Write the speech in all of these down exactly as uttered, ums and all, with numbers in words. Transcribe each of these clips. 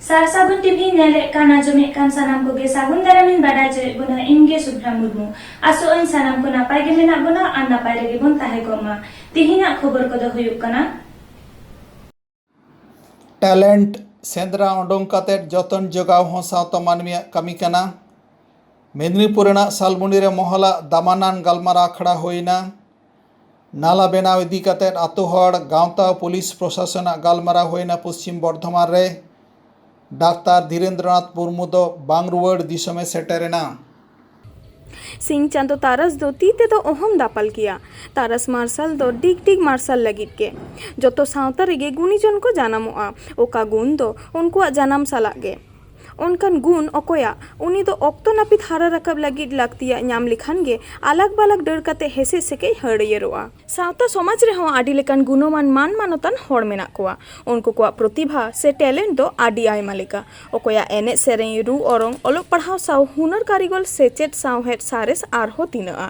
ᱥᱟᱨ ᱥᱟᱹᱜᱩᱱ ᱴᱤᱵᱷᱤ ᱧᱮᱞᱮᱫ ᱠᱟᱱ, ᱟᱸᱡᱚᱢᱮᱫ ᱠᱟᱱ ᱥᱟᱱᱟᱢ ᱠᱚᱜᱮ ᱥᱟᱹᱜᱩᱱ ᱫᱟᱨᱟᱢᱤᱧ ᱵᱟᱰᱟᱭ ᱦᱚᱪᱚᱭᱮᱫ ᱵᱚᱱᱟ᱾ ᱤᱧ ᱜᱮ ᱥᱩᱵᱷᱨᱟ ᱢᱩᱨᱢᱩ᱾ ᱟᱥᱚᱜ ᱟᱹᱧ ᱥᱟᱱᱟᱢ ᱠᱚ ᱱᱟᱯᱟᱭ ᱜᱮ ᱢᱮᱱᱟᱜ ᱵᱚᱱᱟ ᱟᱨ ᱱᱟᱯᱟᱭ ᱨᱮᱜᱮ ᱵᱚᱱ ᱛᱟᱦᱮᱸ ᱠᱚᱜ ᱢᱟ᱾ ᱛᱤᱦᱤᱧᱟᱜ ᱠᱷᱚᱵᱚᱨ ᱠᱚᱫᱚ ᱦᱩᱭᱩᱜ ᱠᱟᱱᱟ᱾ ᱴᱮᱞᱮᱱᱴ ᱥᱮᱸᱫᱽᱨᱟ ᱩᱰᱩᱝ ᱠᱟᱛᱮ ᱡᱚᱛᱚᱱ ᱡᱚᱜᱟᱣ ᱦᱚᱸ ᱥᱟᱶᱛᱟ ᱢᱟᱹᱱᱢᱤᱭᱟᱜ ᱠᱟᱹᱢᱤ ᱠᱟᱱᱟ᱾ ᱢᱮᱫᱽᱱᱤᱯᱩᱨ ᱨᱮᱱᱟᱜ ᱥᱟᱞᱢᱩᱱᱤ ᱨᱮ ᱢᱚᱦᱚᱞᱟᱜ ᱫᱟᱢᱟᱱᱟᱱ ᱜᱟᱞᱢᱟᱨᱟᱣ ᱟᱠᱷᱲᱟ ᱦᱩᱭᱱᱟ᱾ ᱱᱟᱞᱟ ᱵᱮᱱᱟᱣ ᱤᱫᱤ ᱠᱟᱛᱮ ᱟᱛᱳ ᱦᱚᱲ, ᱜᱟᱶᱛᱟ, ᱯᱩᱞᱤᱥ ᱯᱨᱚᱥᱟᱥᱚᱱᱟᱜ ᱜᱟᱞᱢᱟᱨᱟᱣ ᱦᱩᱭᱱᱟ ᱯᱚᱥᱪᱤᱢ ᱵᱚᱨᱫᱷᱚᱢᱟᱱ ᱨᱮ᱾ ᱰᱟᱠᱛᱟᱨ ᱫᱷᱤᱨᱮᱱᱫᱨᱚᱱᱟᱛᱷ ᱢᱩᱨᱢᱩ ᱫᱚ ᱵᱟᱝ ᱨᱩᱣᱟᱹᱲ ᱫᱤᱥᱚᱢᱮ ᱥᱮᱴᱮᱨᱮᱱᱟ᱾ ᱥᱤᱧ ᱪᱟᱸᱫᱚ ᱛᱟᱨᱟᱥ ᱫᱚ ᱛᱤ ᱛᱮᱫᱚ ᱚᱦᱚᱢ ᱫᱟᱯᱟᱞ ᱠᱮᱭᱟ᱾ ᱛᱟᱨᱟᱥ ᱢᱟᱨᱥᱟᱞ ᱫᱚ ᱰᱤᱜᱽ ᱰᱤᱜᱽ ᱢᱟᱨᱥᱟᱞ ᱞᱟᱹᱜᱤᱫ ᱜᱮ᱾ ᱡᱚᱛᱚ ᱥᱟᱶᱛᱟ ᱨᱮᱜᱮ ᱜᱩᱱᱤᱡᱚᱱ ᱠᱚ ᱡᱟᱱᱟᱢᱚᱜᱼᱟ᱾ ᱚᱠᱟ ᱜᱩᱱ ᱫᱚ ᱩᱱᱠᱩᱣᱟᱜ ᱡᱟᱱᱟᱢ ᱥᱟᱞᱟᱜ ᱜᱮ᱾ ᱚᱱᱠᱟᱱ ᱜᱩᱱ ᱚᱠᱚᱭᱟᱜ, ᱩᱱᱤ ᱫᱚ ᱚᱠᱛᱚ ᱱᱟᱹᱯᱤᱛ ᱦᱟᱨᱟ ᱨᱟᱠᱟᱵ ᱞᱟᱹᱜᱤᱫ ᱞᱟᱹᱠᱛᱤᱭᱟᱜ ᱧᱟᱢ ᱞᱮᱠᱷᱟᱱ ᱜᱮ ᱟᱞᱟᱜᱽ ᱵᱟᱞᱟᱜᱽ ᱰᱟᱹᱨ ᱠᱟᱛᱮ ᱦᱮᱥᱮᱡ ᱥᱮᱠᱮᱡ ᱦᱟᱹᱨᱭᱟᱹᱨᱚᱜᱼᱟ᱾ ᱥᱟᱶᱛᱟ ᱥᱚᱢᱟᱡᱽ ᱨᱮᱦᱚᱸ ᱟᱹᱰᱤ ᱞᱮᱠᱟᱱ ᱜᱩᱱᱚᱢᱟᱱ ᱢᱟᱱ ᱢᱟᱱᱚᱛᱟᱱ ᱦᱚᱲ ᱢᱮᱱᱟᱜ ᱠᱚᱣᱟ᱾ ᱩᱱᱠᱩ ᱠᱚᱣᱟᱜ ᱯᱨᱚᱛᱤᱵᱷᱟ ᱥᱮ ᱴᱮᱞᱮᱱᱴ ᱫᱚ ᱟᱹᱰᱤ ᱟᱭᱢᱟ ᱞᱮᱠᱟ᱾ ᱚᱠᱚᱭᱟᱜ ᱮᱱᱮᱡ ᱥᱮᱨᱮᱧ, ᱨᱩ ᱚᱨᱚᱝ, ᱚᱞᱚᱜ ᱯᱟᱲᱦᱟᱣ ᱥᱟᱶ ᱦᱩᱱᱟᱹᱨ ᱠᱟᱹᱨᱤᱜᱚᱞ, ᱥᱮᱪᱮᱫ, ᱥᱟᱶᱦᱮᱫ, ᱥᱟᱬᱮᱥ ᱟᱨᱦᱚᱸ ᱛᱤᱱᱟᱹᱜᱼᱟ᱾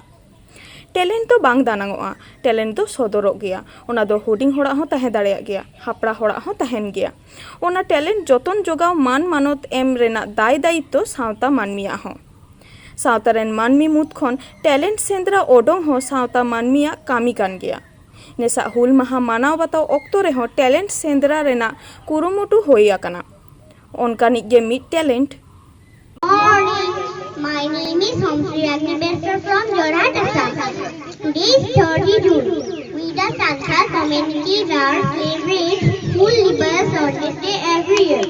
ᱴᱮᱞᱮᱱᱴ ᱫᱚ ᱵᱟᱝ ᱫᱟᱱᱟᱝᱚᱜᱼᱟ᱾ ᱴᱮᱞᱮᱱᱴ ᱫᱚ ᱥᱚᱫᱚᱨᱚᱜ ᱜᱮᱭᱟ᱾ ᱚᱱᱟ ᱫᱚ ᱦᱩᱰᱤᱧ ᱦᱚᱲᱟᱜ ᱦᱚᱸ ᱛᱟᱦᱮᱸ ᱫᱟᱲᱮᱭᱟᱜ ᱜᱮᱭᱟ, ᱦᱟᱯᱲᱟ ᱦᱚᱲᱟᱜ ᱦᱚᱸ ᱛᱟᱦᱮᱱ ᱜᱮᱭᱟ᱾ ᱚᱱᱟ ᱴᱮᱞᱮᱱᱴ ᱡᱚᱛᱚᱱ ᱡᱚᱜᱟᱣ, ᱢᱟᱱ ᱢᱟᱱᱚᱛ ᱮᱢ ᱨᱮᱱᱟᱜ ᱫᱟᱭ ᱫᱟᱭᱤᱛᱛᱚ ᱥᱟᱶᱛᱟ ᱢᱟᱹᱱᱢᱤᱭᱟᱜ ᱦᱚᱸ᱾ ᱥᱟᱶᱛᱟ ᱨᱮᱱ ᱢᱟᱹᱱᱢᱤ ᱢᱩᱫᱽ ᱠᱷᱚᱱ ᱴᱮᱞᱮᱱᱴ ᱥᱮᱸᱫᱽᱨᱟ ᱚᱰᱚᱝ ᱦᱚᱸ ᱥᱟᱶᱛᱟ ᱢᱟᱹᱱᱢᱤᱭᱟᱜ ᱠᱟᱹᱢᱤ ᱠᱟᱱ ᱜᱮᱭᱟ᱾ ᱱᱮᱥᱟᱜ ᱦᱩᱞ ᱢᱟᱦᱟ ᱢᱟᱱᱟᱣ ᱵᱟᱛᱟᱣ ᱚᱠᱛᱚ ᱨᱮᱦᱚᱸ ᱴᱮᱞᱮᱱᱴ ᱥᱮᱸᱫᱽᱨᱟ ᱨᱮᱱᱟᱜ ᱠᱩᱨᱩᱢᱩᱴᱩ ᱦᱩᱭ ᱟᱠᱟᱱᱟ᱾ ᱚᱱᱠᱟᱱᱤᱡ ᱜᱮ ᱢᱤᱫ talent. Morning. My name is Homsri Agni Bester from Jorhat, Assam. Today is thirty June. We the Santhal community Rao celebrate Hul Dibas on this day every year.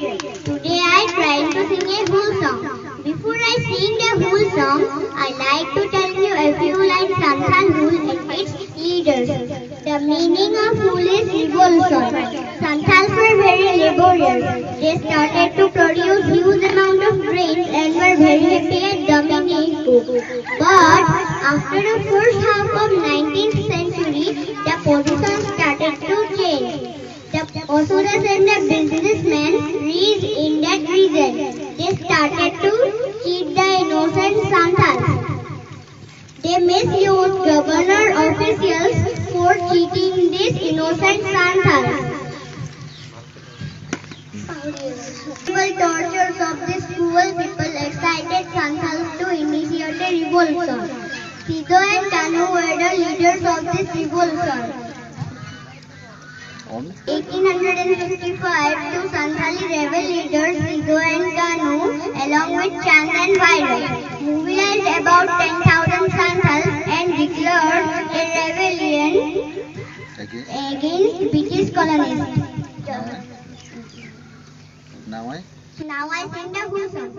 Today I try to sing a Hul song. Before I sing the Hul song, I like to tell you a few lines Santhal Hul and its leaders. The meaning of Hul is revolution. Santals were very laborious. They started to produce huge amount of grains and were very happy at dominating. But after the first half of nineteenth century, the position started to change. The Osuras and the businessmen reached in Terrible tortures of these cruel people excited Santals to initiate a revolution. Sido and Kanu were the leaders of this revolution. On eighteen fifty-five, two Santali rebel leaders Sido and Kanu, along with Chand and Bhairab, mobilized about ten thousand Santals and declared a rebellion against British colonists. Now I Now I send a who song.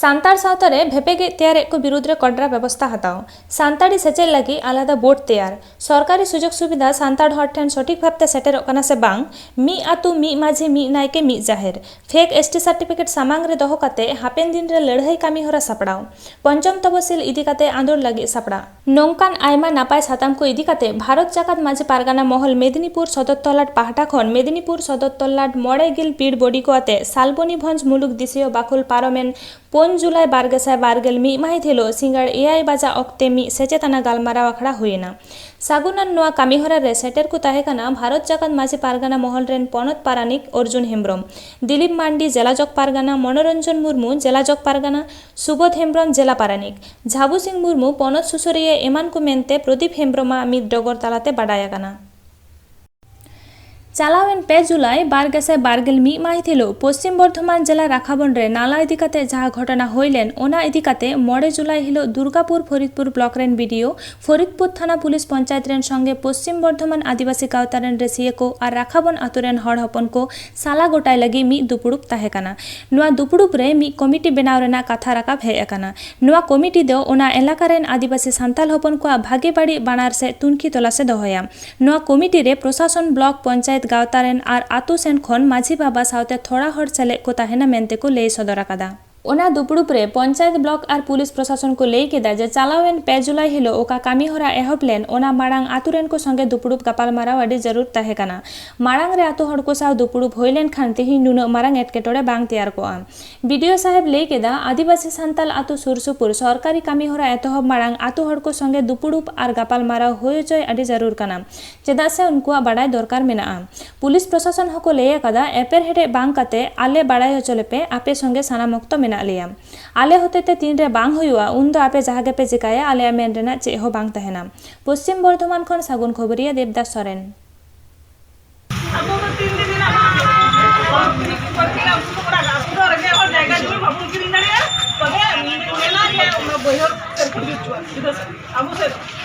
Santal ᱥᱟᱶᱛᱟ ᱨᱮ ᱵᱷᱮᱯᱮᱜᱮᱡ ᱛᱮᱭᱟᱨᱮᱫ ᱠᱚ ᱵᱤᱨᱩᱫᱽ ᱨᱮ ᱠᱚᱰᱨᱟ ᱵᱮᱵᱚᱥᱛᱟ ᱦᱟᱛᱟᱣ᱾ ᱥᱟᱱᱛᱟᱲᱤ ᱥᱮᱪᱮᱫ ᱞᱟᱹᱜᱤᱫ ᱟᱞᱟᱫᱟ ᱵᱳᱨᱰ ᱛᱮᱭᱟᱨ᱾ ᱥᱚᱨᱠᱟᱨᱤ ᱥᱩᱡᱳᱜᱽ ᱥᱩᱵᱤᱫᱷᱟ ᱥᱟᱱᱛᱟᱲ ᱦᱚᱲ ᱴᱷᱮᱱ ᱥᱚᱴᱷᱤᱠ ᱵᱷᱟᱵᱽᱛᱮ ᱥᱮᱴᱮᱨᱚᱜ ᱠᱟᱱᱟ ᱥᱮ ᱵᱟᱝ? ᱢᱤᱫ ᱟᱹᱛᱩ, ᱢᱤᱫ ᱢᱟᱹᱡᱷᱤ, ᱢᱤᱫ ᱱᱟᱭᱠᱮ, ᱢᱤᱫ ᱡᱟᱦᱮᱨ᱾ ᱯᱷᱮᱠ ᱮᱥ ᱴᱤ ᱥᱟᱨᱴᱤᱯᱷᱤᱠᱮᱴ ᱥᱟᱢᱟᱝ ᱨᱮ ᱫᱚᱦᱚ ᱠᱟᱛᱮ ᱦᱟᱯᱮᱱ ᱫᱤᱱ ᱨᱮ ᱞᱟᱹᱲᱦᱟᱹᱭ ᱠᱟᱹᱢᱤ ᱦᱚᱨᱟ ᱥᱟᱯᱲᱟᱣ᱾ ᱯᱚᱧᱪᱚᱢ ᱛᱚᱯᱚᱥᱤᱞ ᱤᱫᱤ ᱠᱟᱛᱮ ᱟᱸᱫᱳᱲ ᱞᱟᱹᱜᱤᱫ ᱥᱟᱯᱲᱟᱣ᱾ ᱱᱚᱝᱠᱟᱱ ᱟᱭᱢᱟ ᱱᱟᱯᱟᱭ ᱥᱟᱛᱟᱢ ᱠᱚ ᱤᱫᱤ ᱠᱟᱛᱮ ᱵᱷᱟᱨᱚᱛ ᱡᱟᱠᱟᱛ ᱢᱟᱹᱡᱷᱤ ᱯᱟᱨᱜᱟᱱᱟ ᱢᱚᱦᱚᱞ ᱢᱮᱫᱤᱱᱤᱯᱩᱨ ᱥᱚᱫᱚᱨ ᱛᱚᱞᱞᱟᱴ ᱯᱟᱦᱴᱟ ᱠᱷᱚᱱ ᱢᱮᱫᱤᱱᱤᱯᱩᱨ ᱥᱚᱫᱚᱨ ᱛᱚᱞᱞᱟᱴ ᱢᱚᱬᱮ ᱜᱮᱞ ᱯᱤᱲ ᱵᱚᱰᱤ ᱠᱚ ᱟᱛᱮ ᱥᱟᱞᱵᱚᱱᱤᱵᱷᱚᱸᱡᱽ ᱢᱩᱞᱩᱠ ᱫᱤᱥᱤᱭᱚ ᱵᱟᱠᱷᱳᱞ ᱯᱟᱨᱚᱢᱮᱱ ᱯᱩᱱ ᱡᱩᱞᱟᱭ ᱵᱟᱨ ᱜᱮᱥᱟᱭ ᱵᱟᱨ ᱜᱮᱞ ᱢᱤᱫ ᱢᱟᱹᱦᱤᱛ ᱦᱤᱞᱳᱜ ᱥᱤᱸᱜᱟᱹᱲ ᱮᱭᱟᱭ ᱵᱟᱡᱟ ᱚᱠᱛᱮ ᱢᱤᱫ ᱥᱮᱪᱮᱛᱟᱱᱟ ᱜᱟᱞᱢᱟᱨᱟᱣ ᱟᱠᱷᱲᱟ ᱦᱩᱭᱮᱱᱟ᱾ ᱥᱟᱹᱜᱩᱱᱟᱱ ᱱᱚᱣᱟ ᱠᱟᱹᱢᱤᱦᱚᱨᱟ ᱨᱮ ᱥᱮᱴᱮᱨ ᱠᱚ ᱛᱟᱦᱮᱸ ᱠᱟᱱᱟ ᱵᱷᱟᱨᱚᱛ ᱡᱟᱠᱟᱛ ᱢᱟᱹᱡᱷᱤ ᱯᱟᱨᱜᱟᱱᱟ ᱢᱚᱦᱚᱞ ᱨᱮᱱ ᱯᱚᱱᱚᱛ ᱯᱟᱨᱟᱱᱤᱠ ᱚᱨᱡᱩᱱ ᱦᱮᱢᱵᱽᱨᱚᱢ, ᱫᱤᱞᱤᱯ ᱢᱟᱱᱰᱤ ᱡᱮᱞᱟ ᱡᱚᱜᱽ ᱯᱟᱨᱜᱟᱱᱟ, ᱢᱚᱱᱳᱨᱚᱧᱡᱚᱱ ᱢᱩᱨᱢᱩ ᱡᱮᱞᱟ ᱡᱚᱜᱽ ᱯᱟᱨᱜᱟᱱᱟ, ᱥᱩᱵᱳᱫᱷ ᱦᱮᱢᱵᱽᱨᱚᱢ ᱡᱮᱞᱟ ᱯᱟᱨᱟᱱᱤᱠ, ᱡᱷᱟᱵᱩ ᱥᱤᱝ ᱢᱩᱨᱢᱩ ᱯᱚᱱᱚᱛ ᱥᱩᱥᱟᱹᱨᱤᱭᱟᱹ ᱮᱢᱟᱱ ᱠᱚ ᱢᱮᱱᱛᱮ ᱯᱨᱚᱫᱤᱯ ᱦᱮᱢᱵᱽᱨᱚᱢᱟᱜ ᱢᱤᱫ ᱰᱚᱜᱚᱨ ᱛᱟᱞᱟᱛᱮ ᱵᱟᱰᱟᱭ ᱟᱠᱟᱱᱟ᱾ ᱪᱟᱞᱟᱣᱮᱱ ᱯᱮ ᱡᱩᱞᱟᱭ ᱵᱟᱨ ᱜᱮᱥᱟᱭ ᱵᱟᱨ ᱜᱮᱞ ᱢᱤᱫ ᱢᱟᱹᱦᱤᱛ ᱦᱤᱞᱳᱜ ᱯᱚᱥᱪᱤᱢ ᱵᱚᱨᱫᱷᱚᱢᱟᱱ ᱡᱮᱞᱟ ᱨᱟᱠᱷᱟᱵᱚᱱ ᱨᱮ ᱱᱟᱞᱟ ᱤᱫᱤ ᱠᱟᱛᱮ ᱡᱟᱦᱟᱸ ᱜᱷᱚᱴᱚᱱᱟ ᱦᱩᱭ ᱞᱮᱱ, ᱚᱱᱟ ᱤᱫᱤ ᱠᱟᱛᱮ ᱢᱚᱬᱮ ᱡᱩᱞᱟᱭ ᱦᱤᱞᱳᱜ ᱫᱩᱨᱜᱟᱯᱩᱨ ᱯᱷᱚᱨᱤᱫᱽᱯᱩᱨ ᱵᱞᱚᱠ ᱨᱮᱱ ᱵᱤ ᱰᱤ ᱳ, ᱯᱷᱚᱨᱤᱫᱽᱯᱩᱨ ᱛᱷᱟᱱᱟ ᱯᱩᱞᱤᱥ ᱯᱚᱧᱪᱟᱭᱮᱛ ᱨᱮᱱ ᱥᱚᱸᱜᱮ ᱯᱚᱥᱪᱤᱢ ᱵᱚᱨᱫᱷᱚᱢᱟᱱ ᱟᱹᱫᱤᱵᱟᱹᱥᱤ ᱜᱟᱶᱛᱟ ᱨᱮᱱ ᱨᱟᱹᱥᱤᱭᱟᱹ ᱠᱚ ᱟᱨ ᱨᱟᱠᱷᱟᱵᱚᱱ ᱟᱛᱳ ᱨᱮᱱ ᱦᱚᱲ ᱦᱚᱯᱚᱱ ᱠᱚ ᱥᱟᱞᱟ ᱜᱚᱴᱟᱭ ᱞᱟᱹᱜᱤᱫ ᱢᱤᱫ ᱫᱩᱯᱲᱩᱵ ᱛᱟᱦᱮᱸ ᱠᱟᱱᱟ᱾ ᱱᱚᱣᱟ ᱫᱩᱯᱲᱩᱵ ᱨᱮ ᱢᱤᱫ ᱠᱚᱢᱤᱴᱤ ᱵᱮᱱᱟᱣ ᱨᱮᱱᱟᱜ ᱠᱟᱛᱷᱟ ᱨᱟᱠᱟᱵ ᱦᱮᱡ ᱟᱠᱟᱱᱟ᱾ ᱱᱚᱣᱟ ᱠᱚᱢᱤᱴᱤ ᱫᱚ ᱚᱱᱟ ᱮᱞᱟᱠᱟ ᱨᱮᱱ ᱟᱹᱫᱤᱵᱟᱹᱥᱤ ᱥᱟᱱᱛᱟᱞ ᱦᱚᱯᱚᱱ ᱠᱚᱣᱟᱜ ᱵᱷᱟᱜᱮ ᱵᱟᱹᱲᱤᱡ ᱵᱟᱱᱟᱨ ᱥᱮᱫ ᱛᱩᱱᱠᱷᱤ ᱛᱚᱞᱟᱥ ᱮ ᱫᱚᱦᱚᱭᱟ᱾ ᱱᱚᱣᱟ ᱠᱚᱢᱤᱴᱤ ᱨᱮ ᱯᱨᱚᱥᱟᱥᱚᱱ, ᱵᱞᱚᱠ, ᱯᱚᱧᱪᱟᱭᱮᱛ, ᱜᱟᱶᱛᱟ ᱨᱮᱱ ᱟᱨ ᱟᱛᱳ ᱥᱮᱱ ᱠᱷᱚᱱ ᱢᱟᱹᱡᱷᱤ ᱵᱟᱵᱟ ᱥᱟᱶᱛᱮ ᱛᱷᱚᱲᱟ ᱦᱚᱲ ᱥᱮᱞᱮᱫ ᱠᱚ ᱛᱟᱦᱮᱱᱟ ᱢᱮᱱᱛᱮ ᱠᱚ ᱞᱟᱹᱭ ᱥᱚᱫᱚᱨ ᱟᱠᱟᱫᱟ᱾ ᱚᱱᱟ ᱫᱩᱯᱲᱩᱵ ᱨᱮ ᱯᱚᱧᱪᱟᱭᱮᱛ, ᱵᱞᱚᱠ ᱟᱨ ᱯᱩᱞᱤᱥ ᱯᱨᱚᱥᱟᱥᱚᱱ ᱠᱚ ᱞᱟᱹᱭ ᱠᱮᱫᱟ ᱡᱮ ᱪᱟᱞᱟᱣᱮᱱ ᱯᱮ ᱡᱩᱞᱟᱭ ᱦᱤᱞᱳᱜ ᱚᱠᱟ ᱠᱟᱹᱢᱤ ᱦᱚᱨᱟ ᱮᱦᱚᱵ ᱞᱮᱱ, ᱚᱱᱟ ᱢᱟᱲᱟᱝ ᱟᱛᱳ ᱨᱮᱱ ᱠᱚ ᱥᱚᱸᱜᱮ ᱫᱩᱯᱲᱩᱵ ᱜᱟᱯᱟᱞᱢᱟᱨᱟᱣ ᱟᱹᱰᱤ ᱡᱟᱹᱨᱩᱲ ᱛᱟᱦᱮᱸ ᱠᱟᱱᱟ᱾ ᱢᱟᱲᱟᱝ ᱨᱮ ᱟᱛᱳ ᱦᱚᱲ ᱠᱚ ᱥᱟᱶ ᱫᱩᱯᱲᱩᱵ ᱦᱩᱭ ᱞᱮᱱᱠᱷᱟᱱ ᱛᱮᱦᱮᱧ ᱱᱩᱱᱟᱹᱜ ᱢᱟᱨᱟᱝ ᱮᱴᱠᱮᱴᱚᱬᱮ ᱵᱟᱝ ᱛᱮᱭᱟᱨ ᱠᱚᱜᱼᱟ᱾ ᱵᱤ ᱰᱤ ᱳ ᱥᱟᱦᱮᱵᱽ ᱞᱟᱹᱭ ᱠᱮᱫᱟ, ᱟᱹᱫᱤᱵᱟᱹᱥᱤ ᱥᱟᱱᱛᱟᱞ ᱟᱛᱳ ᱥᱩᱨ ᱥᱩᱯᱩᱨ ᱥᱚᱨᱠᱟᱨᱤ ᱠᱟᱹᱢᱤ ᱦᱚᱨᱟ ᱮᱛᱚᱦᱚᱵ ᱢᱟᱲᱟᱝ ᱟᱛᱳ ᱦᱚᱲ ᱠᱚ ᱥᱚᱸᱜᱮ ᱫᱩᱯᱲᱩᱵ ᱟᱨ ᱜᱟᱯᱟᱞᱢᱟᱨᱟᱣ ᱦᱩᱭ ᱦᱚᱪᱚᱭ ᱟᱹᱰᱤ ᱡᱟᱹᱨᱩᱲ ᱠᱟᱱᱟ, ᱪᱮᱫᱟᱜ ᱥᱮ ᱩᱱᱠᱩᱣᱟᱜ ᱵᱟᱰᱟᱭ ᱫᱚᱨᱠᱟᱨ ᱢᱮᱱᱟᱜᱼᱟ᱾ ᱯᱩᱞᱤᱥ ᱯᱨᱚᱥᱟᱥᱚᱱ ᱦᱚᱸᱠᱚ ᱞᱟᱹᱭ ᱟᱠᱟᱫᱟ, ᱮᱯᱮᱨ ᱦᱮᱰᱮᱡ ᱵᱟᱝ ᱠᱟᱛᱮ ᱟᱞᱮ ᱵᱟᱲᱟᱭ ᱦᱚᱪᱚ ᱞᱮᱯᱮ, ᱟᱯᱮ ᱥᱚᱸᱜᱮ ᱥᱟᱱᱟᱢ ᱚᱠᱛᱚ ᱢᱮᱱᱟᱜ ᱞᱮᱭᱟ᱾ ᱟᱞᱮ ᱦᱚᱛᱮᱛᱮ ᱛᱤᱱᱨᱮ ᱵᱟᱝ ᱦᱩᱭᱩᱜᱼᱟ, ᱩᱱᱫᱚ ᱟᱯᱮ ᱡᱟᱦᱟᱸ ᱜᱮᱯᱮ ᱪᱮᱠᱟᱭᱟ, ᱟᱞᱮᱭᱟᱜ ᱢᱮᱱ ᱨᱮᱱᱟᱜ ᱪᱮᱫ ᱦᱚᱸ ᱵᱟᱝ ᱛᱟᱦᱮᱱᱟ᱾ ᱯᱚᱥᱪᱤᱢ ᱵᱚᱨᱫᱷᱚᱢᱟᱱ ᱠᱷᱚᱱ ᱥᱟᱹᱜᱩᱱ ᱠᱷᱚᱵᱚᱨᱤᱭᱟᱹ ᱫᱮᱵᱽᱫᱟᱥ ᱥᱚᱨᱮᱱ᱾ ᱟᱵᱚ ᱫᱚ ᱛᱤᱱ ᱫᱤᱱ ᱨᱮᱱᱟᱜ ᱵᱟᱝ ᱦᱚᱲ ᱠᱤᱨᱤᱧ ᱠᱚ ᱠᱤᱨᱤᱧᱟ, ᱩᱱᱠᱩ ᱫᱚ ᱚᱲᱟᱜ, ᱟᱵᱚ ᱫᱚ ᱨᱮᱸᱜᱮᱡ ᱦᱚᱲ ᱡᱟᱭᱜᱟ ᱡᱩᱢᱤ ᱵᱟᱵᱚᱱ ᱠᱤᱨᱤᱧ ᱫᱟᱲᱮᱭᱟᱜᱼᱟ᱾ ᱛᱚᱵᱮ ᱢᱮᱱᱟ ᱡᱮ ᱚᱱᱟ ᱵᱟᱹᱭᱦᱟᱹᱲ ᱥᱮᱫ ᱠᱚ ᱡᱩᱛ ᱦᱚᱪᱚᱣᱟᱜ, ᱪᱮᱫᱟᱜ ᱥᱮ ᱟᱵᱚ ᱥᱮᱫ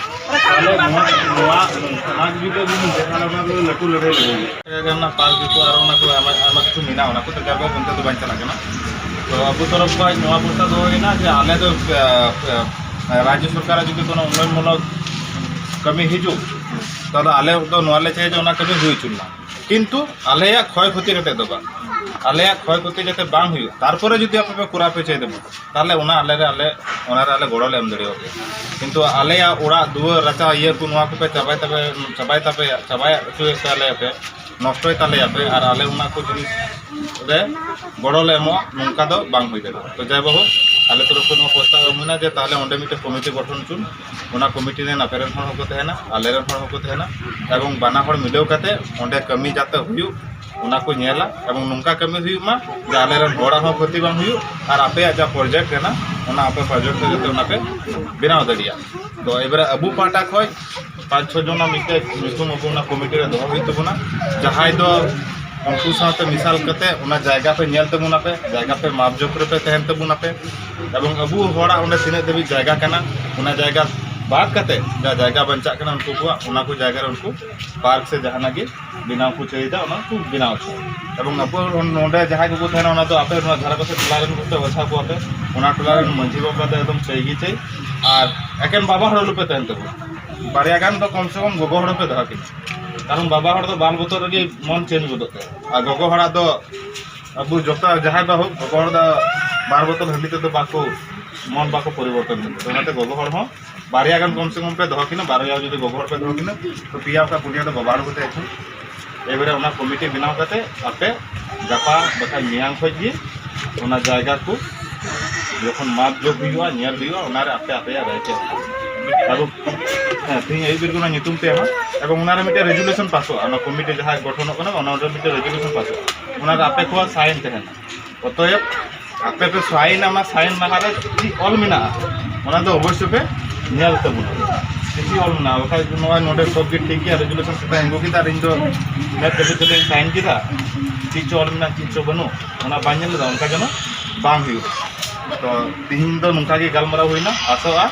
ᱨᱟᱠᱷᱟ ᱟᱞᱮ ᱵᱟᱝ ᱱᱚᱣᱟ, ᱱᱚᱣᱟ ᱥᱚᱢᱟᱡᱽ ᱵᱤᱨᱳᱫᱷᱤ ᱡᱩᱫᱤ ᱦᱩᱭᱩᱜ ᱠᱷᱟᱱ, ᱚᱱᱟ ᱫᱚ ᱞᱟᱹᱴᱩ ᱞᱟᱹᱲᱦᱟᱹᱭ ᱞᱟᱹᱜᱤᱫ᱾ ᱚᱱᱟ ᱯᱟᱨᱠ ᱠᱚ ᱟᱨ ᱚᱱᱟ ᱠᱚ ᱟᱭᱢᱟ, ᱟᱭᱢᱟ ᱠᱤᱪᱷᱩ ᱢᱮᱱᱟᱜᱼᱟ, ᱚᱱᱟ ᱠᱚ ᱛᱮ ᱚᱱᱛᱮ ᱫᱚ ᱵᱟᱝ ᱪᱟᱞᱟᱜ ᱠᱟᱱᱟ᱾ ᱛᱚ ᱟᱵᱚ ᱛᱚᱨᱚᱯ ᱠᱷᱚᱱ ᱱᱚᱣᱟ ᱯᱨᱚᱥᱛᱟᱵ ᱫᱚᱦᱚ ᱦᱩᱭᱱᱟ ᱡᱮ ᱟᱞᱮ ᱫᱚ, ᱟ, ᱟ, ᱨᱟᱡᱽᱡᱚ ᱥᱚᱨᱠᱟᱨᱟᱜ ᱡᱩᱫᱤ ᱠᱳᱱᱳ ᱩᱱᱱᱚᱭᱚᱱᱢᱩᱞᱚᱠ ᱠᱟᱹᱢᱤ ᱦᱤᱡᱩᱜ, ᱛᱟᱦᱚᱞᱮ ᱟᱞᱮ ᱫᱚ ᱱᱚᱣᱟ ᱞᱮ ᱪᱟᱹᱭᱟ ᱡᱮ ᱚᱱᱟ ᱠᱟᱹᱢᱤ ᱦᱩᱭ ᱦᱚᱪᱚᱱ ᱢᱟ, ᱠᱤᱱᱛᱩ ᱟᱞᱮᱭᱟᱜ ᱠᱷᱚᱭ ᱠᱷᱚᱛᱤ ᱠᱟᱛᱮ ᱫᱚ ᱵᱟᱝ, ᱟᱞᱮᱭᱟᱜ ᱠᱷᱚᱭ ᱠᱷᱚᱛᱤ ᱡᱟᱛᱮ ᱵᱟᱝ ᱦᱩᱭᱩᱜ, ᱛᱟᱨᱯᱚᱨᱮ ᱡᱩᱫᱤ ᱟᱯᱮ ᱯᱮ ᱠᱚᱨᱟᱣ ᱯᱮ ᱪᱟᱹᱭ ᱛᱟᱵᱚᱱ, ᱛᱟᱦᱚᱞᱮ ᱚᱱᱟ ᱟᱞᱮ ᱨᱮ, ᱟᱞᱮ ᱚᱱᱟ ᱨᱮ ᱟᱞᱮ ᱜᱚᱲᱚ ᱞᱮ ᱮᱢ ᱫᱟᱲᱮᱭᱟᱯᱮᱭᱟ᱾ ᱠᱤᱱᱛᱩ ᱟᱞᱮᱭᱟᱜ ᱚᱲᱟᱜ ᱫᱩᱣᱟᱹᱨ ᱨᱟᱪᱟ ᱤᱭᱟᱹ ᱠᱚ ᱱᱚᱣᱟ ᱠᱚᱯᱮ ᱪᱟᱵᱟᱭ ᱛᱟᱯᱮ, ᱪᱟᱵᱟᱭ ᱛᱟᱯᱮᱭᱟ, ᱪᱟᱵᱟᱭ ᱦᱚᱪᱚᱭ ᱛᱟᱞᱮᱭᱟᱯᱮ, ᱱᱚᱥᱴᱚᱭ ᱛᱟᱞᱮᱭᱟᱯᱮ ᱟᱨ ᱟᱞᱮ ᱚᱱᱟ ᱠᱚ ᱡᱤᱱᱤᱥ ᱨᱮ ᱜᱚᱲᱚ ᱞᱮ ᱮᱢᱚᱜᱼᱟ, ᱱᱚᱝᱠᱟ ᱫᱚ ᱵᱟᱝ ᱦᱩᱭ ᱫᱟᱲᱮᱭᱟᱜᱼᱟ᱾ ᱛᱚ ᱡᱟᱭ ᱵᱟᱹᱦᱩ, ᱟᱞᱮ ᱛᱚᱨᱚᱯ ᱠᱷᱚᱱ ᱱᱚᱣᱟ ᱯᱨᱚᱥᱛᱟᱵ ᱮᱢ ᱦᱩᱭᱱᱟ ᱡᱮ ᱛᱟᱦᱚᱞᱮ ᱚᱸᱰᱮ ᱢᱤᱫᱴᱮᱱ ᱠᱚᱢᱤᱴᱤ ᱜᱚᱴᱷᱚᱱ ᱦᱚᱪᱚᱱ, ᱚᱱᱟ ᱠᱚᱢᱤᱴᱤ ᱨᱮᱱ ᱟᱯᱮ ᱨᱮᱱ ᱦᱚᱲ ᱦᱚᱸᱠᱚ ᱛᱟᱦᱮᱱᱟ, ᱟᱞᱮ ᱨᱮᱱ ᱦᱚᱲ ᱦᱚᱸᱠᱚ ᱛᱟᱦᱮᱱᱟ, ᱮᱵᱚᱝ ᱵᱟᱱᱟ ᱦᱚᱲ ᱢᱤᱞᱟᱹᱣ ᱠᱟᱛᱮ ᱚᱸᱰᱮ ᱠᱟᱹᱢᱤ ᱡᱟᱛᱮ ᱦᱩᱭᱩᱜ, ᱚᱱᱟ ᱠᱚ ᱧᱮᱞᱟ᱾ ᱮᱵᱚᱝ ᱱᱚᱝᱠᱟ ᱠᱟᱹᱢᱤ ᱦᱩᱭᱩᱜ ᱢᱟ ᱡᱮ ᱟᱞᱮ ᱨᱮᱱ ᱦᱚᱲᱟᱜ ᱦᱚᱸ ᱠᱷᱚᱛᱤ ᱵᱟᱝ ᱦᱩᱭᱩᱜ ᱟᱨ ᱟᱯᱮᱭᱟᱜ ᱡᱟ ᱯᱨᱚᱡᱮᱠᱴ ᱠᱟᱱᱟ, ᱚᱱᱟ ᱟᱯᱮ ᱯᱨᱚᱡᱮᱠᱴ ᱨᱮ ᱡᱟᱛᱮ ᱚᱱᱟ ᱯᱮ ᱵᱮᱱᱟᱣ ᱫᱟᱲᱮᱭᱟᱜ᱾ ᱛᱚ ᱮᱵᱟᱨᱮ ᱟᱵᱚ ᱯᱟᱦᱴᱟ ᱠᱷᱚᱱ ᱯᱟᱸᱪ ᱪᱷᱚ ᱡᱚᱱᱟ ᱢᱤᱫᱴᱮᱡ ᱧᱩᱛᱩᱢ ᱟᱵᱚ ᱚᱱᱟ ᱠᱚᱢᱤᱴᱤ ᱨᱮ ᱫᱚᱦᱚ ᱦᱩᱭᱩᱜ ᱛᱟᱵᱚᱱᱟ, ᱡᱟᱦᱟᱸᱭ ᱫᱚ ᱩᱱᱠᱩ ᱥᱟᱶᱛᱮ ᱢᱮᱥᱟᱞ ᱠᱟᱛᱮ ᱚᱱᱟ ᱡᱟᱭᱜᱟ ᱯᱮ ᱧᱮᱞ ᱛᱟᱵᱚᱱᱟ ᱯᱮ, ᱡᱟᱭᱜᱟ ᱯᱮ ᱢᱟᱯ ᱡᱳᱠ ᱨᱮᱯᱮ ᱛᱟᱦᱮᱱ ᱛᱟᱵᱚᱱᱟ ᱯᱮ᱾ ᱮᱵᱚᱝ ᱟᱵᱚ ᱦᱚᱲᱟᱜ ᱚᱸᱰᱮ ᱛᱤᱱᱟᱹᱜ ᱫᱷᱟᱹᱵᱤᱡ ᱡᱟᱭᱜᱟ ᱠᱟᱱᱟ, ᱚᱱᱟ ᱡᱟᱭᱜᱟ ᱵᱟᱫ ᱠᱟᱛᱮ ᱡᱟ ᱡᱟᱭᱜᱟ ᱵᱟᱧᱪᱟᱜ ᱠᱟᱱᱟ ᱩᱱᱠᱩ ᱠᱚᱣᱟᱜ, ᱚᱱᱟ ᱠᱚ ᱡᱟᱭᱜᱟ ᱨᱮ ᱩᱱᱠᱩ ᱯᱟᱨᱠ ᱥᱮ ᱡᱟᱦᱟᱱᱟᱜ ᱜᱮ ᱵᱮᱱᱟᱣ ᱠᱚ ᱪᱟᱹᱭᱮᱫᱟ, ᱚᱱᱟ ᱠᱚ ᱵᱮᱱᱟᱣ ᱦᱚᱪᱚ᱾ ᱮᱵᱚᱝ ᱟᱵᱚ ᱱᱚᱰᱮ ᱡᱟᱦᱟᱸᱭ ᱠᱚᱠᱚ ᱛᱟᱦᱮᱱᱟ, ᱚᱱᱟ ᱫᱚ ᱟᱯᱮ ᱱᱚᱣᱟ ᱫᱷᱟᱨᱮ ᱯᱟᱥᱮ ᱴᱚᱞᱟ ᱨᱮᱱ ᱠᱚᱯᱮ ᱵᱟᱪᱷᱟᱣ ᱠᱚᱣᱟ ᱯᱮ, ᱚᱱᱟ ᱴᱚᱞᱟ ᱨᱮᱱ ᱢᱟᱹᱡᱷᱤ ᱵᱟᱵᱟ ᱫᱚ ᱮᱠᱫᱚᱢ ᱪᱟᱹᱭ ᱜᱮ ᱪᱟᱹᱭ, ᱟᱨ ᱮᱠᱮᱱ ᱵᱟᱵᱟ ᱦᱚᱲ ᱟᱞᱚᱯᱮ ᱛᱟᱦᱮᱱ ᱛᱟᱵᱚᱱᱟ, ᱵᱟᱨᱭᱟ ᱜᱟᱱ ᱫᱚ ᱠᱚᱢ ᱥᱮ ᱠᱚᱢ ᱜᱚᱜᱚ ᱦᱚᱲ ᱯᱮ ᱫᱚᱦᱚ ᱠᱤᱱᱟ, ᱠᱟᱨᱚᱱ ᱵᱟᱵᱟ ᱦᱚᱲ ᱫᱚ ᱵᱟᱞ ᱵᱚᱛᱚᱨ ᱨᱮᱜᱮ ᱢᱚᱱ ᱪᱮᱧᱡᱽ ᱜᱚᱫᱚᱜ ᱛᱟᱭᱟ, ᱟᱨ ᱜᱚᱜᱚ ᱦᱚᱲᱟᱜ ᱫᱚ ᱟᱵᱚ ᱡᱚᱛᱚ ᱡᱟᱦᱟᱸᱭ ᱵᱟᱹᱦᱩ ᱜᱚᱜᱚ ᱦᱚᱲ ᱫᱚ ᱵᱟᱨ ᱵᱚᱛᱚᱨ ᱦᱟᱺᱰᱤ ᱛᱮᱫᱚ ᱵᱟᱠᱚ, ᱢᱚᱱ ᱵᱟᱠᱚ ᱯᱚᱨᱤᱵᱚᱨᱛᱚᱱ ᱛᱟᱠᱚᱣᱟ᱾ ᱚᱱᱟᱛᱮ ᱜᱚᱜᱚ ᱦᱚᱲ ᱦᱚᱸ ᱵᱟᱨᱭᱟ ᱜᱟᱱ ᱠᱚᱢ ᱥᱮ ᱠᱚᱢ ᱯᱮ ᱫᱚᱦᱚ ᱠᱤᱱᱟ, ᱵᱟᱨᱭᱟ ᱡᱩᱫᱤ ᱜᱚᱜᱚ ᱦᱚᱲ ᱯᱮ ᱫᱚᱦᱚ ᱠᱤᱱᱟ, ᱛᱚ ᱯᱮᱭᱟ ᱵᱟᱠᱷᱟᱡ ᱯᱩᱱᱭᱟ ᱫᱚ ᱵᱟᱵᱟ ᱦᱚᱲ ᱠᱚ ᱛᱟᱦᱮᱸ ᱦᱚᱪᱚ᱾ ᱮᱵᱟᱨᱮ ᱚᱱᱟ ᱠᱚᱢᱤᱴᱤ ᱵᱮᱱᱟᱣ ᱠᱟᱛᱮ ᱟᱯᱮ ᱜᱟᱯᱟ ᱵᱟᱠᱷᱟᱡ ᱢᱮᱭᱟᱝ ᱠᱷᱚᱡ ᱜᱮ ᱚᱱᱟ ᱡᱟᱭᱜᱟ ᱠᱚ ᱡᱚᱠᱷᱚᱱ ᱢᱟᱯ ᱡᱳᱠ ᱦᱩᱭᱩᱜᱼᱟ, ᱧᱮᱞ ᱦᱩᱭᱩᱜᱼᱟ, ᱚᱱᱟᱨᱮ ᱟᱯᱮ ᱟᱯᱮᱭᱟᱜ ᱨᱟᱭ ᱯᱮ ᱮᱢᱟ᱾ ᱮᱵᱚᱝ, ᱦᱮᱸ, ᱛᱮᱦᱮᱧ ᱟᱹᱭᱩᱵ ᱵᱮᱨ ᱜᱮ ᱚᱱᱟ ᱧᱩᱛᱩᱢ ᱯᱮ ᱮᱢᱟ, ᱮᱵᱚᱝ ᱚᱱᱟᱨᱮ ᱢᱤᱫᱴᱮᱱ ᱨᱮᱡᱩᱞᱮᱥᱚᱱ ᱯᱟᱥᱚᱜᱼᱟ, ᱚᱱᱟ ᱠᱚᱢᱤᱴᱤ ᱡᱟᱦᱟᱸᱭ ᱜᱚᱴᱷᱚᱱᱚᱜ ᱠᱟᱱᱟ, ᱚᱱᱟ ᱨᱮ ᱢᱤᱫᱴᱮᱱ ᱨᱮᱡᱩᱞᱮᱥᱚᱱ ᱯᱟᱥᱚᱜᱼᱟ, ᱚᱱᱟᱨᱮ ᱟᱯᱮ ᱠᱚᱣᱟᱜ ᱥᱟᱭᱤᱱ ᱛᱟᱦᱮᱱᱟ᱾ ᱚᱛᱚᱭᱮᱵ ᱟᱯᱮ ᱯᱮ ᱥᱟᱭᱤᱱᱟ, ᱚᱱᱟ ᱥᱟᱭᱤᱱ ᱞᱟᱦᱟᱨᱮ ᱪᱮᱫ ᱚᱞ ᱢᱮᱱᱟᱜᱼᱟ, ᱚᱱᱟ ᱫᱚ ᱚᱵᱚᱥᱥᱳᱭ ᱯᱮ ᱧᱮᱞ ᱛᱟᱵᱚᱱᱟ᱾ ᱪᱮᱫ ᱪᱮᱫ ᱚᱞ ᱢᱮᱱᱟᱜᱼᱟ, ᱵᱟᱠᱷᱟᱡ ᱱᱚᱜᱼᱚᱭ ᱱᱚᱰᱮ ᱥᱚᱵ ᱜᱮ ᱴᱷᱤᱠ ᱜᱮᱭᱟ, ᱨᱮᱡᱩᱞᱮᱥᱚᱱ ᱥᱮᱫ ᱟᱬᱜᱚ ᱠᱮᱫᱟ ᱟᱨ ᱤᱧ ᱫᱚ ᱢᱮᱫ ᱡᱟᱹᱯᱤᱫ ᱠᱟᱛᱮᱧ ᱥᱟᱭᱤᱱ ᱠᱮᱫᱟ, ᱪᱮᱫ ᱪᱚ ᱚᱞ ᱢᱮᱱᱟᱜᱼᱟ, ᱪᱮᱫ ᱪᱚ ᱵᱟᱹᱱᱩᱜ, ᱚᱱᱟ ᱵᱟᱝ ᱧᱮᱞ ᱞᱮᱫᱟ, ᱚᱱᱠᱟ ᱡᱮᱱᱚ ᱵᱟᱝ ᱦᱩᱭᱩᱜ᱾ ᱛᱚ ᱛᱤᱦᱤᱧ ᱫᱚ ᱱᱚᱝᱠᱟ ᱜᱮ ᱜᱟᱞᱢᱟᱨᱟᱣ ᱦᱩᱭᱱᱟ, ᱟᱥᱚᱜᱼᱟ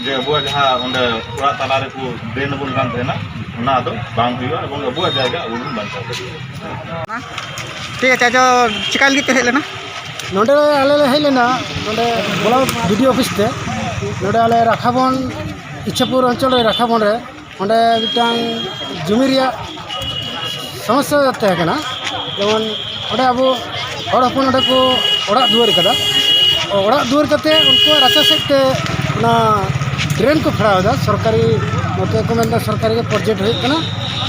ᱡᱮ ᱟᱵᱚᱣᱟᱜ ᱡᱟᱦᱟᱸ ᱚᱸᱰᱮ ᱚᱲᱟᱜ ᱛᱟᱞᱟ ᱨᱮᱠᱚ ᱰᱨᱮᱱ ᱟᱵᱚᱱ ᱠᱟᱱ ᱛᱟᱦᱮᱱᱟ, ᱚᱱᱟ ᱟᱫᱚ ᱵᱟᱝ ᱦᱩᱭᱩᱜᱼᱟ ᱮᱵᱚᱝ ᱟᱵᱚᱣᱟᱜ ᱡᱟᱭᱜᱟ ᱟᱵᱚ ᱵᱚᱱ ᱵᱟᱧᱪᱟᱣ ᱫᱟᱲᱮᱭᱟᱜᱼᱟ᱾ ᱴᱷᱤᱠ ᱟᱪᱷᱮ, ᱟᱪᱪᱷᱟ, ᱪᱮᱠᱟ ᱞᱟᱹᱜᱤᱫ ᱯᱮ ᱦᱮᱡ ᱞᱮᱱᱟ? ᱱᱚᱰᱮ ᱟᱞᱮ ᱞᱮ ᱦᱮᱡ ᱞᱮᱱᱟ, ᱱᱚᱰᱮ block B D O office ᱛᱮ᱾ ᱱᱚᱰᱮ ᱟᱞᱮ ᱨᱟᱠᱷᱟᱵᱚᱱ, ᱤᱪᱷᱟᱯᱩᱨ ᱚᱧᱪᱚᱞ ᱨᱮ ᱨᱟᱠᱷᱟᱵᱚᱱ ᱨᱮ ᱚᱸᱰᱮ ᱢᱤᱫᱴᱟᱝ ᱡᱩᱢᱤ ᱨᱮᱭᱟᱜ ᱥᱚᱢᱚᱥᱥᱟ ᱛᱟᱦᱮᱸ ᱠᱟᱱᱟ᱾ ᱡᱮᱢᱚᱱ ᱚᱸᱰᱮ ᱟᱵᱚ ᱦᱚᱲ ᱦᱚᱯᱚᱱ ᱚᱸᱰᱮ ᱠᱚ ᱚᱲᱟᱜ ᱫᱩᱣᱟᱹᱨ ᱠᱟᱫᱟ᱾ ᱚᱲᱟᱜ ᱫᱩᱣᱟᱹᱨ ᱠᱟᱛᱮ ᱩᱱᱠᱩᱣᱟᱜ ᱨᱟᱪᱟ ᱥᱮᱫ ᱛᱮ ᱚᱱᱟ ᱰᱨᱮᱱ ᱠᱚ ᱯᱷᱮᱲᱟᱣ ᱮᱫᱟ᱾ ᱥᱚᱨᱠᱟᱨᱤ, ᱱᱚᱛᱮ ᱠᱚ ᱢᱮᱱᱫᱟ ᱥᱚᱨᱠᱟᱨᱤ ᱜᱮ ᱯᱨᱚᱡᱮᱠᱴ ᱦᱩᱭᱩᱜ ᱠᱟᱱᱟ,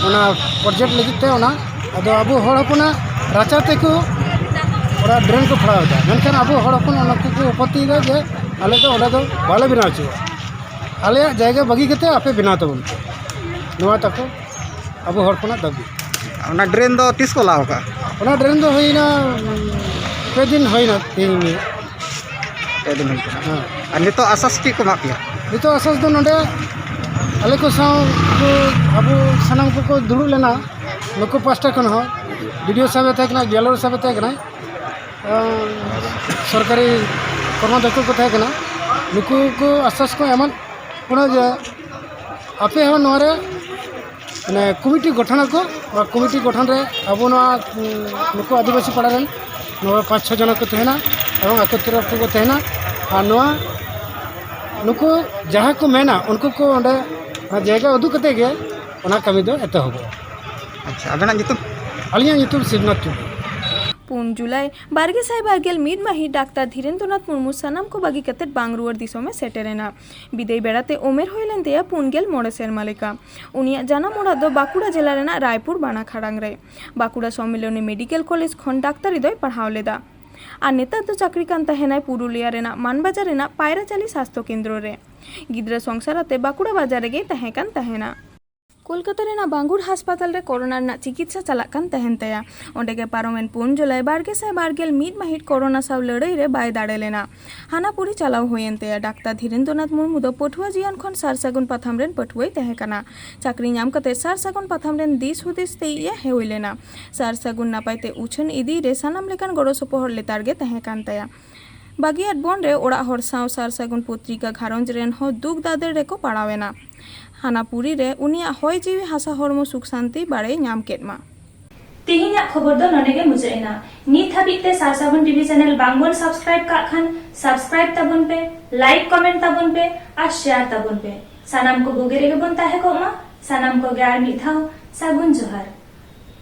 ᱚᱱᱟ ᱯᱨᱚᱡᱮᱠᱴ ᱞᱟᱹᱜᱤᱫ ᱛᱮ ᱚᱱᱟ, ᱟᱫᱚ ᱟᱵᱚ ᱦᱚᱲ ᱦᱚᱯᱚᱱᱟᱜ ᱨᱟᱪᱟ ᱛᱮᱠᱚ ᱚᱱᱟ ᱰᱨᱮᱱ ᱠᱚ ᱯᱷᱮᱲᱟᱣ ᱮᱫᱟ᱾ ᱢᱮᱱᱠᱷᱟᱱ ᱟᱵᱚ ᱦᱚᱲ ᱦᱚᱯᱚᱱ ᱚᱱᱟ ᱠᱚᱠᱚ ᱟᱯᱚᱛᱛᱤᱭᱮᱫᱟ ᱡᱮ ᱟᱞᱮ ᱫᱚ ᱚᱸᱰᱮ ᱫᱚ ᱵᱟᱞᱮ ᱵᱮᱱᱟᱣ ᱦᱚᱪᱚᱣᱟᱜᱼᱟ, ᱟᱞᱮᱭᱟᱜ ᱡᱟᱭᱜᱟ ᱵᱟᱹᱜᱤ ᱠᱟᱛᱮ ᱟᱯᱮ ᱵᱮᱱᱟᱣ ᱛᱟᱵᱚᱱ ᱯᱮ᱾ ᱱᱚᱣᱟ ᱛᱟᱠᱚ ᱟᱵᱚ ᱦᱚᱲ ᱠᱷᱚᱱᱟᱜ ᱫᱟᱹᱵᱤ᱾ ᱚᱱᱟ ᱰᱨᱮᱱ ᱫᱚ ᱛᱤᱥ ᱠᱚ ᱞᱟᱣ ᱠᱟᱜᱼᱟ? ᱚᱱᱟ ᱰᱨᱮᱱ ᱫᱚ ᱦᱩᱭᱱᱟ, ᱩᱸ, ᱯᱮ ᱫᱤᱱ ᱦᱩᱭᱱᱟ ᱛᱮᱦᱮᱧ ᱜᱮ᱾ ᱯᱮ ᱫᱤᱱ ᱦᱩᱭ ᱠᱟᱱᱟ᱾ ᱦᱮᱸ᱾ ᱟᱨ ᱱᱤᱛᱚᱜ ᱟᱥᱟᱥ ᱪᱮᱫ ᱠᱚ ᱮᱢᱟᱜ ᱯᱮᱭᱟ? ᱱᱤᱛᱚᱜ ᱟᱥᱟᱥ ᱫᱚ ᱱᱚᱰᱮ ᱟᱞᱮ ᱠᱚ ᱥᱟᱶ ᱠᱚ, ᱟᱵᱚ ᱥᱟᱱᱟᱢ ᱠᱚᱠᱚ ᱫᱩᱲᱩᱵ ᱞᱮᱱᱟ, ᱱᱩᱠᱩ ᱯᱟᱥᱴᱟ ᱠᱷᱚᱱ ᱦᱚᱸ, ᱵᱤ ᱰᱤ ᱳ ᱥᱟᱦᱮᱵ ᱮ ᱛᱟᱦᱮᱸ ᱠᱟᱱᱟ, ᱵᱤ ᱮᱞ ᱳ ᱥᱟᱦᱮᱵ ᱮ ᱛᱟᱦᱮᱸ ᱠᱟᱱᱟ, ᱮᱸ, ᱥᱚᱨᱠᱟᱨᱤ ᱠᱚᱨᱢᱚᱫᱟᱠᱷᱚ ᱠᱚ ᱛᱟᱦᱮᱸ ᱠᱟᱱᱟ, ᱱᱩᱠᱩ ᱠᱚ ᱟᱥᱟᱥ ᱠᱚ ᱮᱢᱟᱫ ᱵᱚᱱᱟ ᱡᱮ ᱟᱯᱮ ᱦᱚᱸ ᱱᱚᱣᱟ ᱨᱮ ᱢᱟᱱᱮ ᱠᱚᱢᱤᱴᱤ ᱜᱚᱴᱷᱚᱱ ᱟᱠᱚ᱾ ᱱᱚᱣᱟ ᱠᱚᱢᱤᱴᱤ ᱜᱚᱴᱷᱚᱱ ᱨᱮ ᱟᱵᱚ ᱱᱚᱣᱟ, ᱩᱸ, ᱱᱩᱠᱩ ᱟᱹᱫᱤᱵᱟᱹᱥᱤ ᱯᱟᱲᱟ ᱨᱮᱱ ᱱᱚᱣᱟ ᱯᱟᱸᱪ ᱪᱷᱚ ᱡᱚᱱᱟ ᱠᱚ ᱛᱟᱦᱮᱱᱟ ᱮᱵᱚᱝ ᱟᱠᱚ ᱛᱚᱨᱚᱯ ᱠᱷᱚᱱ ᱠᱚ ᱛᱟᱦᱮᱱᱟ᱾ ᱟᱨ ᱱᱚᱣᱟ ᱱᱩᱠᱩ ᱡᱟᱦᱟᱸ ᱠᱚ ᱢᱮᱱᱟ ᱩᱱᱠᱩ ᱠᱚ ᱚᱸᱰᱮ ᱚᱱᱟ ᱡᱟᱭᱜᱟ ᱩᱫᱩᱜ ᱠᱟᱛᱮ ᱜᱮ ᱚᱱᱟ ᱠᱟᱹᱢᱤ ᱫᱚ ᱮᱛᱚᱦᱚᱵᱚᱜᱼᱟ᱾ ᱟᱪᱪᱷᱟ, ᱟᱵᱮᱱᱟᱜ ᱧᱩᱛᱩᱢ? ᱟᱹᱞᱤᱧᱟᱜ ᱧᱩᱛᱩᱢ ᱥᱤᱵᱽᱱᱟᱛᱷ ᱴᱩᱰᱩ᱾ ᱯᱩᱱ ᱡᱩᱞᱟᱭ ᱵᱟᱨ ᱜᱮᱥᱟᱭ ᱵᱟᱨ ᱜᱮᱞ ᱢᱤᱫ ᱢᱟᱹᱦᱤᱛ ᱰᱟᱠᱛᱟᱨ ᱫᱷᱤᱨᱮᱱᱫᱨᱚᱱᱟᱛᱷ ᱢᱩᱨᱢᱩ ᱥᱟᱱᱟᱢ ᱠᱚ ᱵᱟᱹᱜᱤ ᱠᱟᱛᱮ ᱵᱟᱝ ᱨᱩᱣᱟᱹᱲ ᱫᱤᱥᱚᱢᱮ ᱥᱮᱴᱮᱨ ᱮᱱᱟ᱾ ᱵᱤᱫᱟᱹᱭ ᱵᱮᱲᱟᱛᱮ ᱩᱢᱮᱨ ᱦᱩᱭ ᱞᱮᱱ ᱛᱟᱭᱟ ᱯᱩᱱ ᱜᱮᱞ ᱢᱚᱬᱮ ᱥᱮᱨᱢᱟ ᱞᱮᱠᱟ᱾ ᱩᱱᱤᱭᱟᱜ ᱡᱟᱱᱟᱢ ᱚᱲᱟᱜ ᱫᱚ ᱵᱟᱸᱠᱩᱲᱟ ᱡᱮᱞᱟ ᱨᱮᱱᱟᱜ ᱨᱟᱭᱯᱩᱨ ᱵᱟᱱᱟ ᱠᱷᱟᱲᱟᱝ ᱨᱮ᱾ ᱵᱟᱸᱠᱩᱲᱟ ᱥᱚᱢᱢᱤᱞᱚᱱᱤ ᱢᱮᱰᱤᱠᱮᱞ ᱠᱚᱞᱮᱡᱽ ᱠᱷᱚᱱ ᱰᱟᱠᱛᱟᱨᱤ ᱫᱚᱭ ᱯᱟᱲᱦᱟᱣ ᱞᱮᱫᱟ᱾ ᱟᱨ ᱱᱮᱛᱟᱨ ᱫᱚ ᱪᱟᱹᱠᱨᱤ ᱠᱟᱱ ᱛᱟᱦᱮᱱᱟᱭ ᱯᱩᱨᱩᱞᱤᱭᱟ ᱨᱮᱱᱟᱜ ᱢᱟᱱᱵᱟᱡᱟᱨ ᱨᱮᱱᱟᱜ ᱯᱟᱭᱨᱟᱪᱟᱞᱤ ᱥᱟᱥᱛᱷᱚ ᱠᱮᱱᱫᱨᱚ ᱨᱮ᱾ ᱜᱤᱫᱽᱨᱟᱹ ᱥᱚᱝᱥᱟᱨ ᱟᱛᱮ ᱵᱟᱸᱠᱩᱲᱟ ᱵᱟᱡᱟᱨ ᱨᱮᱜᱮᱭ ᱛᱟᱦᱮᱸ ᱠᱟᱱ ᱛᱟᱦᱮᱱᱟ᱾ ᱠᱳᱞᱠᱟᱛᱟ ᱨᱮᱱᱟᱜ ᱵᱟᱝᱜᱩᱨ ᱦᱟᱥᱯᱟᱛᱟᱞ ᱨᱮ ᱠᱳᱨᱳᱱᱟ ᱨᱮᱱᱟᱜ ᱪᱤᱠᱤᱛᱥᱟ ᱪᱟᱞᱟᱜ ᱠᱟᱱ ᱛᱟᱦᱮᱱ ᱛᱟᱭᱟ᱾ ᱚᱸᱰᱮ ᱜᱮ ᱯᱟᱨᱚᱢᱮᱱ ᱯᱩᱱ ᱡᱩᱞᱟᱭ ᱵᱟᱨ ᱜᱮᱥᱟᱭ ᱵᱟᱨ ᱜᱮᱞ ᱢᱤᱫ ᱢᱟᱹᱦᱤᱛ ᱠᱳᱨᱳᱱᱟ ᱥᱟᱶ ᱞᱟᱹᱲᱦᱟᱹᱭ ᱨᱮ ᱵᱟᱭ ᱫᱟᱲᱮ ᱞᱮᱱᱟ᱾ ᱦᱟᱱᱟ ᱯᱩᱨᱤ ᱪᱟᱞᱟᱣ ᱦᱩᱭᱮᱱ ᱛᱟᱭᱟ᱾ ᱰᱟᱠᱛᱟᱨ ᱫᱷᱤᱨᱮᱱᱫᱨᱚᱱᱟᱛᱷ ᱢᱩᱨᱢᱩ ᱫᱚ ᱯᱟᱹᱴᱷᱩᱣᱟᱹ ᱡᱤᱭᱚᱱ ᱠᱷᱚᱱ ᱥᱟᱨ ᱥᱟᱹᱜᱩᱱ ᱯᱟᱛᱷᱟᱢ ᱨᱮᱱ ᱯᱟᱹᱴᱷᱩᱣᱟᱹᱭ ᱛᱟᱦᱮᱸ ᱠᱟᱱᱟ᱾ ᱪᱟᱹᱠᱨᱤ ᱧᱟᱢ ᱠᱟᱛᱮ ᱥᱟᱨ ᱥᱟᱹᱜᱩᱱ ᱯᱟᱛᱷᱟᱢ ᱨᱮᱱ ᱫᱤᱥ ᱦᱩᱫᱤᱥ ᱛᱮᱭᱤᱡ ᱮ ᱦᱩᱭ ᱞᱮᱱᱟ᱾ ᱥᱟᱨ ᱥᱟᱹᱜᱩᱱ ᱱᱟᱯᱟᱭ ᱛᱮ ᱩᱪᱷᱟᱹᱱ ᱤᱫᱤ ᱨᱮ ᱥᱟᱱᱟᱢ ᱞᱮᱠᱟᱱ ᱜᱚᱲᱚ ᱥᱚᱯᱚᱦᱚᱫ ᱞᱮᱛᱟᱲ ᱜᱮ ᱛᱟᱦᱮᱸ ᱠᱟᱱ ᱛᱟᱭᱟ᱾ ᱵᱟᱹᱜᱤᱭᱟᱫ ᱵᱚᱱ ᱨᱮ ᱚᱲᱟᱜ ᱦᱚᱲ ᱥᱟᱶ ᱥᱟᱨ ᱥᱟᱹᱜᱩᱱ ᱯᱚᱛᱨᱤᱠᱟ ᱜᱷᱟᱨᱚᱸᱡᱽ ᱨᱮᱱ ᱦᱚᱸ ᱫᱩᱠ ᱫᱟᱫᱮᱨ ᱨᱮᱠᱚ ᱯᱟᱲᱟᱣ ᱮᱱᱟ᱾ ᱦᱟᱱᱟ ᱯᱩᱨᱤ ᱨᱮ ᱩᱱᱤᱭᱟᱜ ᱦᱚᱭ ᱡᱤᱣᱤ ᱦᱟᱥᱟ ᱦᱚᱲᱢᱚ ᱥᱩᱠ ᱥᱟᱱᱛᱤ ᱵᱟᱲᱮ ᱧᱟᱢ ᱠᱮᱫ ᱢᱟ᱾ ᱛᱮᱦᱮᱧᱟᱜ ᱠᱷᱚᱵᱚᱨ ᱫᱚ ᱱᱚᱰᱮ ᱜᱮ ᱢᱩᱪᱟᱹᱫ ᱮᱱᱟ᱾ ᱱᱤᱛ ᱦᱟᱹᱵᱤᱡ ᱛᱮ ᱥᱟᱨᱥᱟᱹᱜᱩᱱ ᱴᱤᱵᱷᱤ ᱪᱮᱱᱮᱞ ᱵᱟᱝᱵᱚᱱ ᱥᱟᱵᱥᱠᱨᱟᱭᱤᱵ ᱠᱟᱜ ᱠᱷᱟᱱ, ᱥᱟᱵᱥᱠᱨᱟᱭᱤᱵ ᱛᱟᱵᱚᱱ ᱯᱮ, ᱞᱟᱭᱤᱠ, ᱠᱚᱢᱮᱱᱴ ᱛᱟᱵᱚᱱ ᱯᱮ ᱟᱨ ᱥᱮᱭᱟᱨ ᱛᱟᱵᱚᱱ ᱯᱮ᱾ ᱥᱟᱱᱟᱢ ᱠᱚ ᱵᱩᱜᱤ ᱨᱮᱜᱮ ᱵᱚᱱ ᱛᱟᱦᱮᱸ ᱠᱚᱜ ᱢᱟ᱾ ᱥᱟᱱᱟᱢ ᱠᱚᱜᱮ ᱟᱨ ᱢᱤᱫ ᱫᱷᱟᱣ ᱥᱟᱹᱜᱩᱱ ᱡᱚᱦᱟᱨ᱾